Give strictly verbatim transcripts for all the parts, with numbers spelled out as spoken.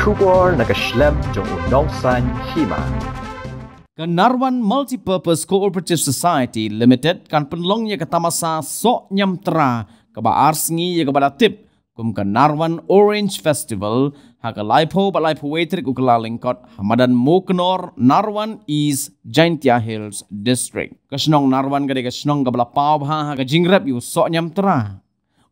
Khubor na ka shlem jong u nongsan hima. Ka Narwan Multipurpose Cooperative Society Limited kan pynlong ïa ka tamasa soh ñiamtra kaba ar sngi ïa kaba la tip kum ka Narwan Orange Festival ha ka laiphew bad laiphew wei tarik u Kyllalyngkot ha madan Mowknor, Narwan East, Jaintia Hills District. Ka shnong Narwan ka dei ka shnong kaba la paw bha ha ka jingrep ïa u soh ñiamtra.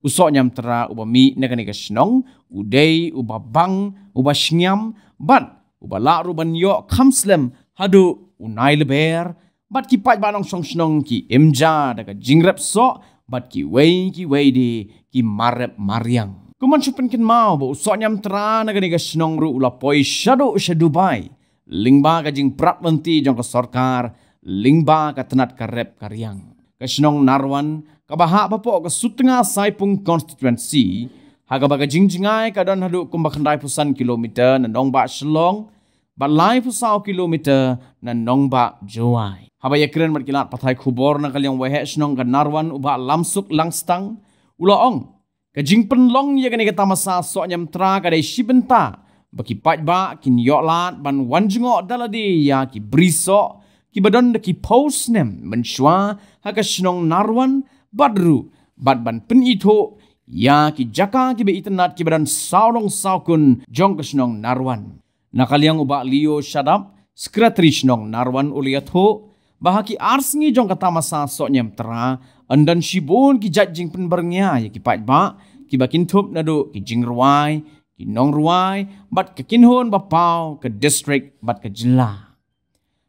U soh ñiamtra uba mih na kane ka shnong u dei uba bang, uba shngiam bad uba lah ruh ban ïoh kham slem haduh u nai lber, bad ki paidbah nongshong shnong ki im ja da ka jingrep soh bad kiwei kiwei de ki mar rep mar riang. Kumno shu pynkynmaw ba u soh ñiamtra na kane ka shnong ruh u la poi shaduh sha Dubai lyngba ka jingprat lynti jong ka sorkar, lyngba ka tnat ka rep ka riang. Ka shnong Narwan kaba hap hapoh ka Sutnga Saipung Constituency, ha kaba ka jingjngai ka don haduh kumba khyndai phew san kilometer na nongbah Shillong bad laiphew saw kilometer na nongbah Jowai. Haba ïakren bad ki lad pathai khubor na ka liang u waheh shnong ka Narwan u Bah Lamsuk Langstang u la ong, ka jingpynlong ïa kane ka tamasa soh ñiamtra ka dei shi bynta ba ki paidbah kin ïoh lad ban wan jngoh da lade ïa ki bri soh kiba don da ki phew snem mynshuwa ha ka shnong Narwan bad ruh bad ban pynithuh ïa ki jaka kiba itynnat kiba don saw long saw kun jong ka shnong Narwan. Na ka liang u Bah Leo Shadap, Secretary shnong Narwan u la ïathuh ba ha ki ar sngi jong ka tamasa soh ñiamtra yn don shibun ki jait jingpynbyrngia ïa ki paidbah kiba kynthup naduh ki jingrwai, ki nongrwai bad ka kynhun ba paw ka district bad ka jylla.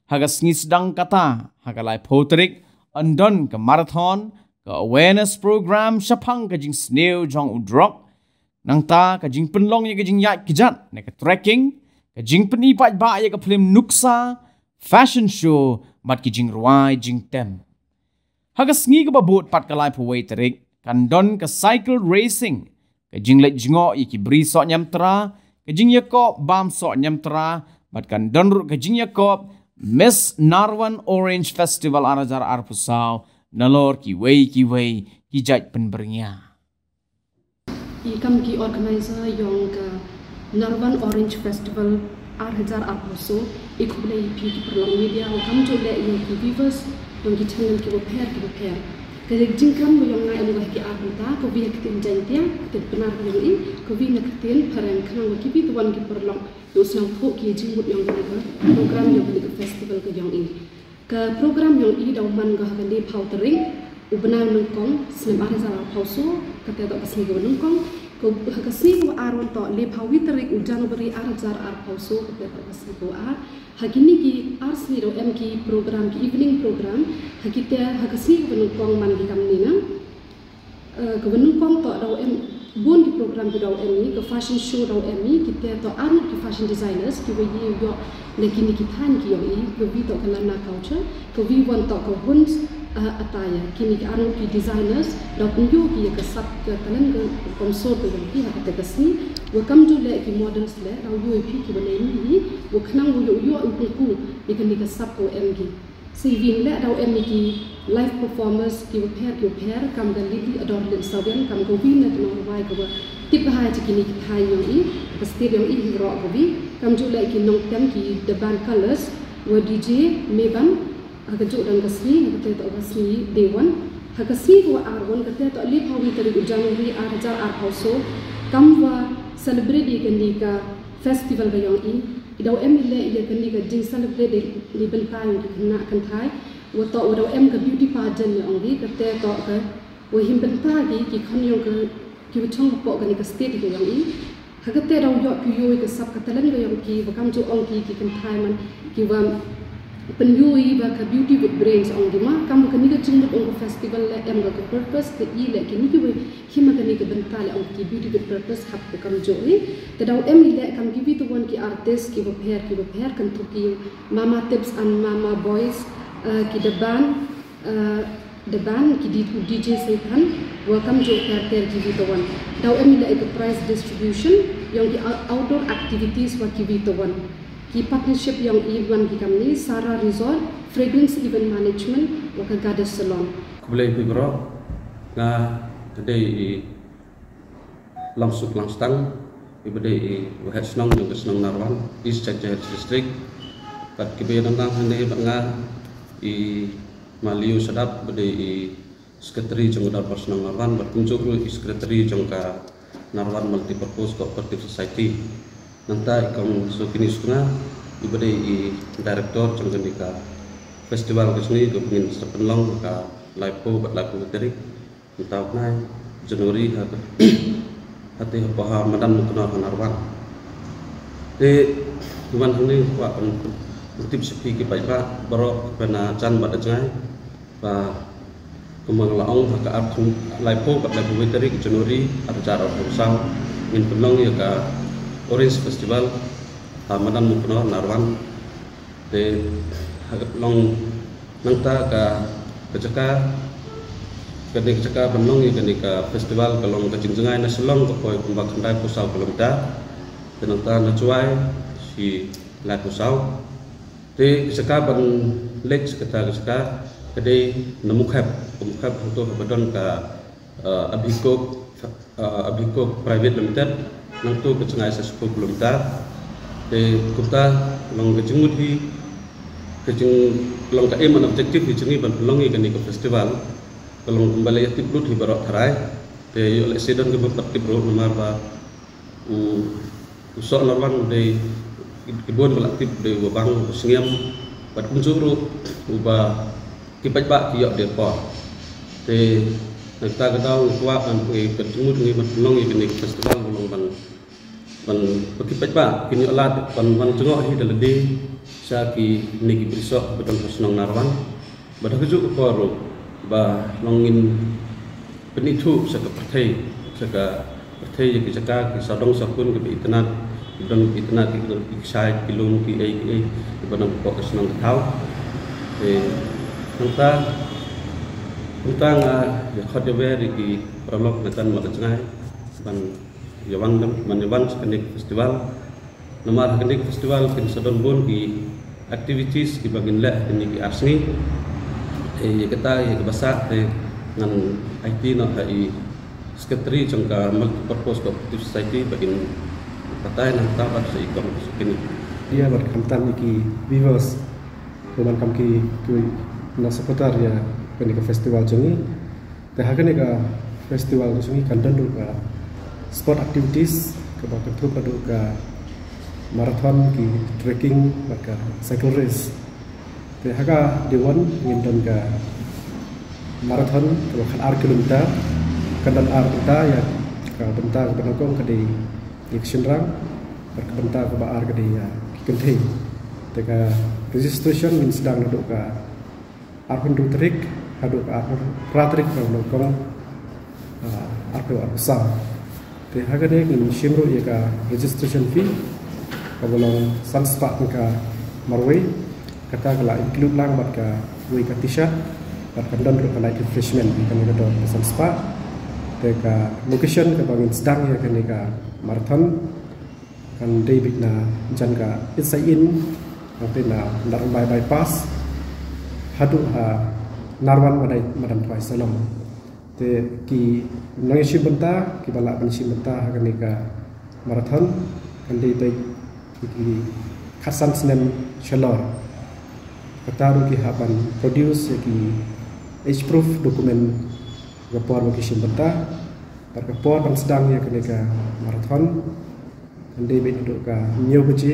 Ha ka sngi sdang kata, ha ka laiphew tarik, yn don ka marathon, ka awareness program shaphang ka jingsniew jong u drok. Nangta ka jingpynlong ïa ka jingïaid kjat ne ka trekking, ka jingpyni paidbah ïa ka phlim nuksa, fashion show bad ki jingrwai jingtem. Ha ka sngi kaba bud pat ka laiphew wei tarik kan don ka cycle racing, ka jingleit jngoh ïa ki bri soh ñiamtra, ka jingïakop bam soh ñiamtra bad kan don ruh ka jingïakop Miss Narwan Orange Festival ar hajar arphew saw nalor kiwei kiwei ki jait pynbyrngia. I kam ki organizer yong ka Narwan Orange Festival ar hajar arphew saw, i khublei ïa phi ki paralok media, wa kamjooh leh ïa ki viewers yong ki channel kiwa pher kiwa pher. Ka jingkren wa yong nga em wa ha ki ar bynta, ka wi ha ka ktien Jaiñtia, ka ktien Pnar ka yong i, ka wi na ka ktien Phareng, khnang wa kiwi kiwon ki paralok kin sngewthuh ki jingmut yong kane ka program, yong kane ka festival ka yong i. Ka program yong i daw man ko ha ka laiphew tarik u bnai nyngkong snem ar hajar arphew saw, kata toh ka sngi kawa nyngkong. Ka, ha ka sngi kawa ar wan toh laiphew wi tarik u January ar hajar arphew saw, kata toh ka sngi kawa ar. Ha kine ki ar sngi daw em ki program, ki evening program. Ha kite, ha ka sngi kawa nyngkong man ki kam ni na Eh, kaba nyngkong toh daw em bun ki program ki daw em i, ka fashion show daw em i, kite toh arngut ki fashion designers kiwa ïoh na kine ki thaiñ ki yong i, ka wi toh ka Lanna Culture, ka wi wan toh ka Hun's, eh, Attire. Kine ki arngut ki designers daw pynïoh ki ïa ka sap ka talent ka komsor ka yong ki ha kata ka sngi, wa kamjooh leh ki models leh daw ïoh i phi kiwa nai mih hi, wa khnang wa ïoh ïoh u pynku ïa kane ka sap kawa em ki. Sa iwin leh daw em i ki live performers kiwa pher kiwa pher, kam ka Lily Adorlin Sawian, kam ka wi na ki nongrwai kawa tip bha ha kine ki thaiñ yong i, ka state yong i hi roh ka wi, kamjooh leh ki nongtem ki The Band Colors, wa D J Meban, ha ka juh dang ka sngi, ha kata toh ka sngi day one, ha ka sngi kawa ar wan, kata toh laiphew wi tarik u January ar hajar arphew saw, kam wa celebrate ïa kane ka festival ka yong i, i daw em i leh ïa kane ka jing celebrate dei, dei bynta yong ki khynnah kynthai, wa toh wa daw em ka beauty pageant yong i, kata toh ka wa him bynta ki, ki khon yong ka, kiwa chong hapoh kane ka state ka yong i. Ha kata daw ïoh ki ïoh i ka sap ka talent ka yong ki, wa kamjooh ong ki ki kynthai man, kiwa pynïoh i wa ka beauty with brains ong ki ma, kam wa kane ka jingmut ong ka festival leh em ka ka purpose, ka i leh kine kiwa him ha kane ka bynta leh ong ki beauty with purpose hap ka kamjooh i. Te daw em i leh kam kiwi tawon ki artist kiwa pher kiwa pher, kynthup ki Mama Tips and Mama Boys, eh, ki The Band, eh, The Band, ki D-, D J Satan, wa kamjooh ter ter kiwi tawon. Daw em i leh ka prize distribution yong ki out-, outdoor activities wa kiwi tawon. Ki partnership yong i man ki kam ni, Sarah Resort, Fragrance Event Management, wa ka Goddess Salon. Khublei phi baroh, nga dei i Lamsuk Langstang, Iba dei i Waheh Shnong jong ka shnong Narwan, East Jaintia Hills District. Bad kiba ïadon lang hangne bad nga i Maliu Sadap, iba dei i Secretary jong ka Dorbar Shnong Narwan, bad kumjuh ruh i Secretary jong ka Narwan Multipurpose Cooperative Society. Nangta i Kong Sokini Suknga, iba dei i Director jong kane ka festival ka jong ngi, kaba ngin sa pynlong ha ka laiphew bad laiphew tarik mynta u bnai January ha ka, ha te hapoh ha madan Muknor ha Narwan. Te wan hangne kwah ban pyntip sha phi ki paidbah baroh, kaba na jan bad na jngai, ba kumba nga la ong, ha ka arphew, laiphew bad laiphew wei tarik January arhajar arphew saw ngin pynlong ïa ka Orange Festival ha madan Muknor Narwan. Te ha ka long nangta ka, ka jaka, kane ka jaka ban long ïa kane ka festival ka long ka jingjngai na Shillong, ka poi kumba khyndai phew saw kilometer. Te nangta na Jowai shi laiphew saw. Te ka jaka ban leit sha kata ka jaka ka dei na Mukhep. Ka Mukhep hangto haba don ka, eh, Abhikok, eh, Abhikok Private Limited, nangto ka jngai sa shiphew kilometer. Te kumta long ka jingmut hi, ka jing, long ka aim and objective hi jong ngi ban pynlong ïa kane ka festival. Ka long kumba la ïatip lut hi baroh tharai. Te ïoh lehse don kiba pat tip ruh namar ba u, u soh Narwan u dei, ki bun ba la tip, u dei uba bang, uba sngem, bad kumjuh ruh uba ki paidbah ki ïoh dei por. Te na kata ka daw nga kwah ban, eh, ka jingmut ngi ban pynlong ïa kane ka festival, ban long ban, ban ba ki paidbah kin ïoh lad ban wan jngoh hi da lade sha kine ki brisoh ba don ha shnong Narwan. Bad ha kajuh ka por ruh ba long ngin pynithuh sha ka pyrthei, sha ka pyrthei ïa ki jaka, ki sawdong sawkun kiba itynnad, ki don kiba itynnad, ki don ki kshaid, ki lum, ki ei ki ei, kiba don hapoh ka shnong ka thaw. Te nangta, nangta nga ïa khot ïa wer ïa ki paralok na jan bad na jngai ban ïa wan, ban ïa wan sha kane ka festival. Namar ha kane ka festival kin sa don bun ki activities kiba ngin leh ha kine ki ar sngi. Te ïa kata, ïa kaba sah te ngan aiti noh ha i Secretary jong ka Multipurpose Cooperative Society ba kin batai nangta bad sa i Kong Sokini. Ïa bad khamtam ïa ki viewers, kumne kam ki, ki na supporter ïa kane ka festival jong ngi. Te ha kane ka festival ka jong ngi kan don ruh ka sport activities kaba kynthup haduh ka marathon, ki trekking bad ka cycle race. Te ha ka day one ngin don ka marathon kaba khatar kilometer, kan don ar bynta, ïa ka bynta kaba nyngkong ka dei ïa ki shynrang, bad ka bynta kaba ar ka dei ïa ki kynthei. Te ka registration ngin sdang naduh ka arphew hynriew tarik haduh ka arphew phra tarik ka bnai nyngkong, ah, arphew arphew saw. Te ha kane ngin shim ruh ïa ka registration fee kaba long san spah tyngka marwei. Kata ka la include lang bad kawei ka T-shirt bad kan don ruh ka light refreshment, kane ka dor ka san spah. Te ka location kaba ngin sdang ïa kane ka marathon kan dei beit na jan ka Inside Inn, hangtei na Narrombai Bypass haduh ha Narwan Madai, Madan Thwai Salom. Te ki nongïashim bynta kiba lah ban shim bynta ha kane ka marathon kan dei beit ki khatsan snem shalor. Kata ruh ki hap ban produce ïa ki age proof document ka por ba ki shim bynta. Bad ka por ban sdang ïa kane ka marathon kan dei beit naduh ka hynñiew baje,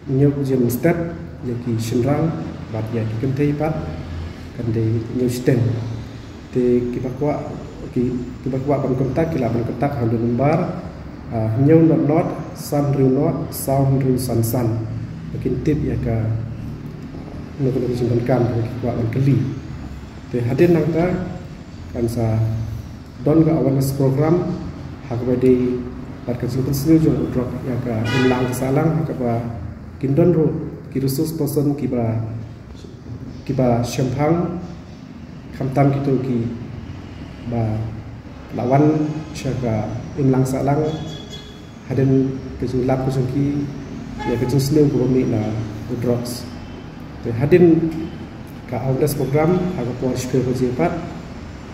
hynñiew baje mynstep ïa ki shynrang bad ïa ki kynthei pat kan dei hynñiew shiteng. Te kiba kwah, ki, kiba kwah ban contact ki lah ban contact ha u number, ah, hynñiew nod nod san hynriew nod saw hynriew san san. Ba kin tip ïa kano kano ka jingdonkam kaba ki kwah ban kylli. Te hadien nangta kan sa don ka awareness program ha kaba dei bad ka jingpynsniew jong u drok ïa ka imlang ka sahlang, ha kaba kin don ruh ki resource person kiba, kiba shemphang, khamtam kito kiba la wan sha ka imlang sahlang hadien ka jinglap ka jong ki ïa ka jingsniew kaba mih na u drugs. Te hadien ka awareness program ha ka por shiphew baje pat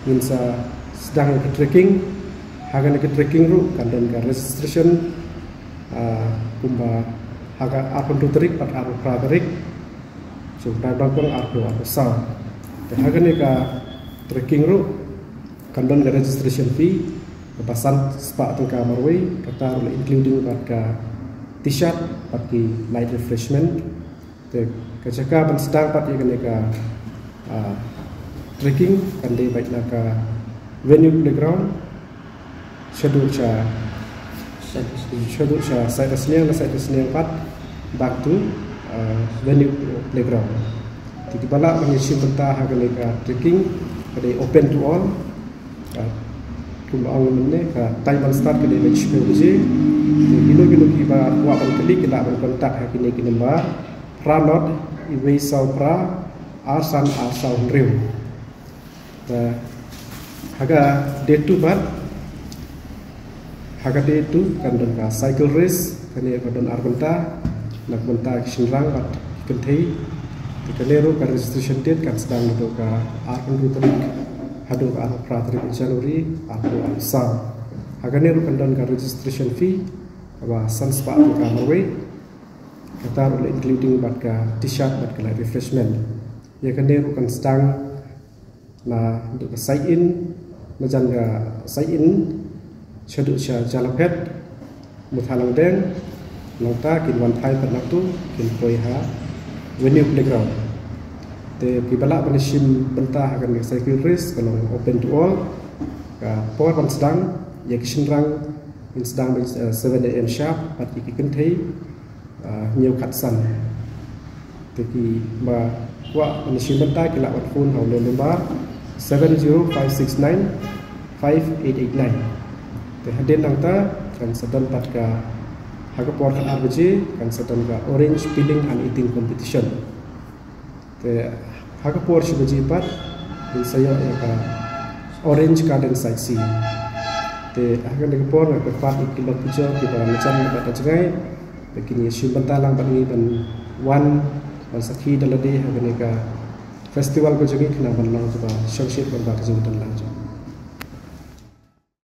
ngin sa sdang ïa ka trekking Ha kane ka trekking ruh kan don ka registration, ah, kumba ha ka arphew hynriew tarik bad arphew phra tarik jong u bnai Naiwieng arphew arphew saw. Te ha kane ka trekking ruh kan don ka registration fee kaba san spah tyngka marwei, kata ruh la including bad ka t-shirt bad ki light refreshment. Te ka jaka ban sdang pat ïa kane ka, ah, trekking kan dei beit na ka Venue Playground, shaduh sha, shaduh sha side Sniang, na side Sniang pat back to, ah, Venue Playground. Te kiba lah ban ïashim bynta ha kane ka trekking ka dei open to all. Ah, kumba ong mynne, ka time ban start ka dei beit shiphew baje. Te kino kino kiba kwah ban kylli ki lah ban contact ha kine ki number: phra nod, iwei saw phra, ar san ar saw hynriew. Te ha ka day two pat, ha ka day two kan don ka cycle race, kane ka don ar bynta, na ka bynta ki shynrang bad ki kynthei. Te kane ruh ka registration date kan sdang naduh ka arphew hynriew tarik haduh ka arphew phra tarik January arphew arphew saw. Ha kane ruh kan don ka registration fee kaba san spah tyngka marwei, kata ruh la including bad ka t-shirt bad ka light refreshment. Ïa kane ruh kan sdang naduh ka side inn, marjan ka side inn, shaduh sha Jalaphet, Mutha Langdeng. Nangta kin wan phai pat nangtu kin poi ha Venue Playground. Te kiba lah ban ïashim bynta ha kane ka cycle race ka long open to all. Ka por ban sdang, ïa ki shynrang kin sdang beit, eh, seven A M sharp, bad ïa ki kynthei, ah, hynñiew khatsan. Te kiba kwah ban ïashim bynta ki lah ban phone ha une u number seven zero five six nine five eight eight nine. Te hadien nangta kan sa don pat ka, ha ka por ka ar baje kan sa don ka orange peeling and eating competition. Te ha ka por shi baje pat ngin sa ïoh ïa ka Orange Garden Sightseeing. Te ha kane ka por nga kyrpad ïa ki lok pujor kiba la jan bad la jngai ba kin ïashim bynta lang bad ngi ban wan ban sakhi da lade ha kane ka festival ka jong ngi, khnang ban long kaba shongshit bad ba ka jingdon lang jong.